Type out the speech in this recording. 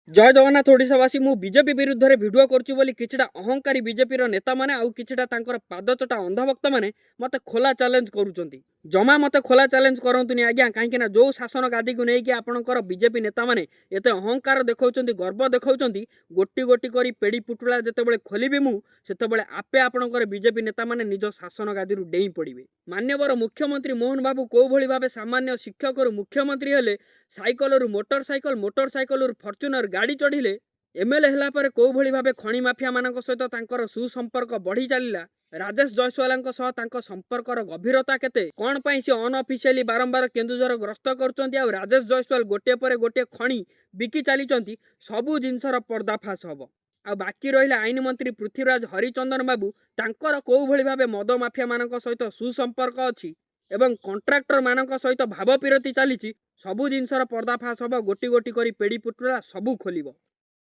ଜୟ ଜଗନ୍ନାଥ ଓଡ଼ିଶାବାସୀ। ମୁଁ ବିଜେପି ବିରୁଦ୍ଧରେ ଭିଡ଼ିଓ କରୁଛି ବୋଲି କିଛିଟା ଅହଙ୍କାରୀ ବିଜେପିର ନେତାମାନେ ଆଉ କିଛିଟା ତାଙ୍କର ପାଦଚଟା ଅନ୍ଧଭକ୍ତମାନେ ମୋତେ ଖୋଲା ଚ୍ୟାଲେଞ୍ଜ କରୁଛନ୍ତି। ଜମା ମୋତେ ଖୋଲା ଚ୍ୟାଲେଞ୍ଜ କରନ୍ତୁନି ଆଜ୍ଞା, କାହିଁକିନା ଯେଉଁ ଶାସନ ଗାଦିକୁ ନେଇକି ଆପଣଙ୍କର ବିଜେପି ନେତାମାନେ ଏତେ ଅହଙ୍କାର ଦେଖାଉଛନ୍ତି, ଗର୍ବ ଦେଖାଉଛନ୍ତି, ଗୋଟି ଗୋଟି କରି ପେଡ଼ି ପୁଟୁଳା ଯେତେବେଳେ ଖୋଲିବି ମୁଁ, ସେତେବେଳେ ଆପେ ଆପଣଙ୍କର ବିଜେପି ନେତାମାନେ ନିଜ ଶାସନ ଗାଦିରୁ ଡେଇଁ ପଡ଼ିବେ। ମାନ୍ୟବର ମୁଖ୍ୟମନ୍ତ୍ରୀ ମୋହନ ବାବୁ କୋଉଭଳି ଭାବେ ସାମାନ୍ୟ ଶିକ୍ଷକରୁ ମୁଖ୍ୟମନ୍ତ୍ରୀ ହେଲେ, ସାଇକେଲରୁ ମୋଟର ସାଇକେଲ, ମୋଟର ସାଇକେଲରୁ ଫର୍ଚୁନର ଗାଡ଼ି ଚଢ଼ିଲେ, ଏମ୍ଏଲ୍ଏ ହେଲା ପରେ କୋଉଭଳି ଭାବେ ଖଣି ମାଫିଆମାନଙ୍କ ସହିତ ତାଙ୍କର ସୁସମ୍ପର୍କ ବଢ଼ି ଚାଲିଲା, ରାଜେଶ ଜୟସ୍ୱାଲଙ୍କ ସହ ତାଙ୍କ ସମ୍ପର୍କର ଗଭୀରତା କେତେ, କ'ଣ ପାଇଁ ସେ ଅନଅଫିସିଆଲି ବାରମ୍ବାର କେନ୍ଦୁଝର ଗସ୍ତ କରୁଛନ୍ତି ଆଉ ରାଜେଶ ଜୟସ୍ୱାଲ ଗୋଟିଏ ପରେ ଗୋଟିଏ ଖଣି ବିକି ଚାଲିଛନ୍ତି, ସବୁ ଜିନିଷର ପର୍ଦ୍ଦାଫାଶ ହେବ। ଆଉ ବାକି ରହିଲା ଆଇନ ମନ୍ତ୍ରୀ ପୃଥ୍ୱୀରାଜ ହରିଚନ୍ଦନ ବାବୁ, ତାଙ୍କର କୋଉଭଳି ଭାବେ ମଦ ମାଫିଆମାନଙ୍କ ସହିତ ସୁସମ୍ପର୍କ ଅଛି ଏବଂ କଣ୍ଟ୍ରାକ୍ଟରମାନଙ୍କ ସହିତ ଭାବପିରତି ଚାଲିଛି, ସବୁ ଜିନିଷର ପର୍ଦ୍ଦାଫାଶ ହେବ। ଗୋଟି ଗୋଟି କରି ପେଡ଼ି ପୁଟୁଳା ସବୁ ଖୋଲିବ।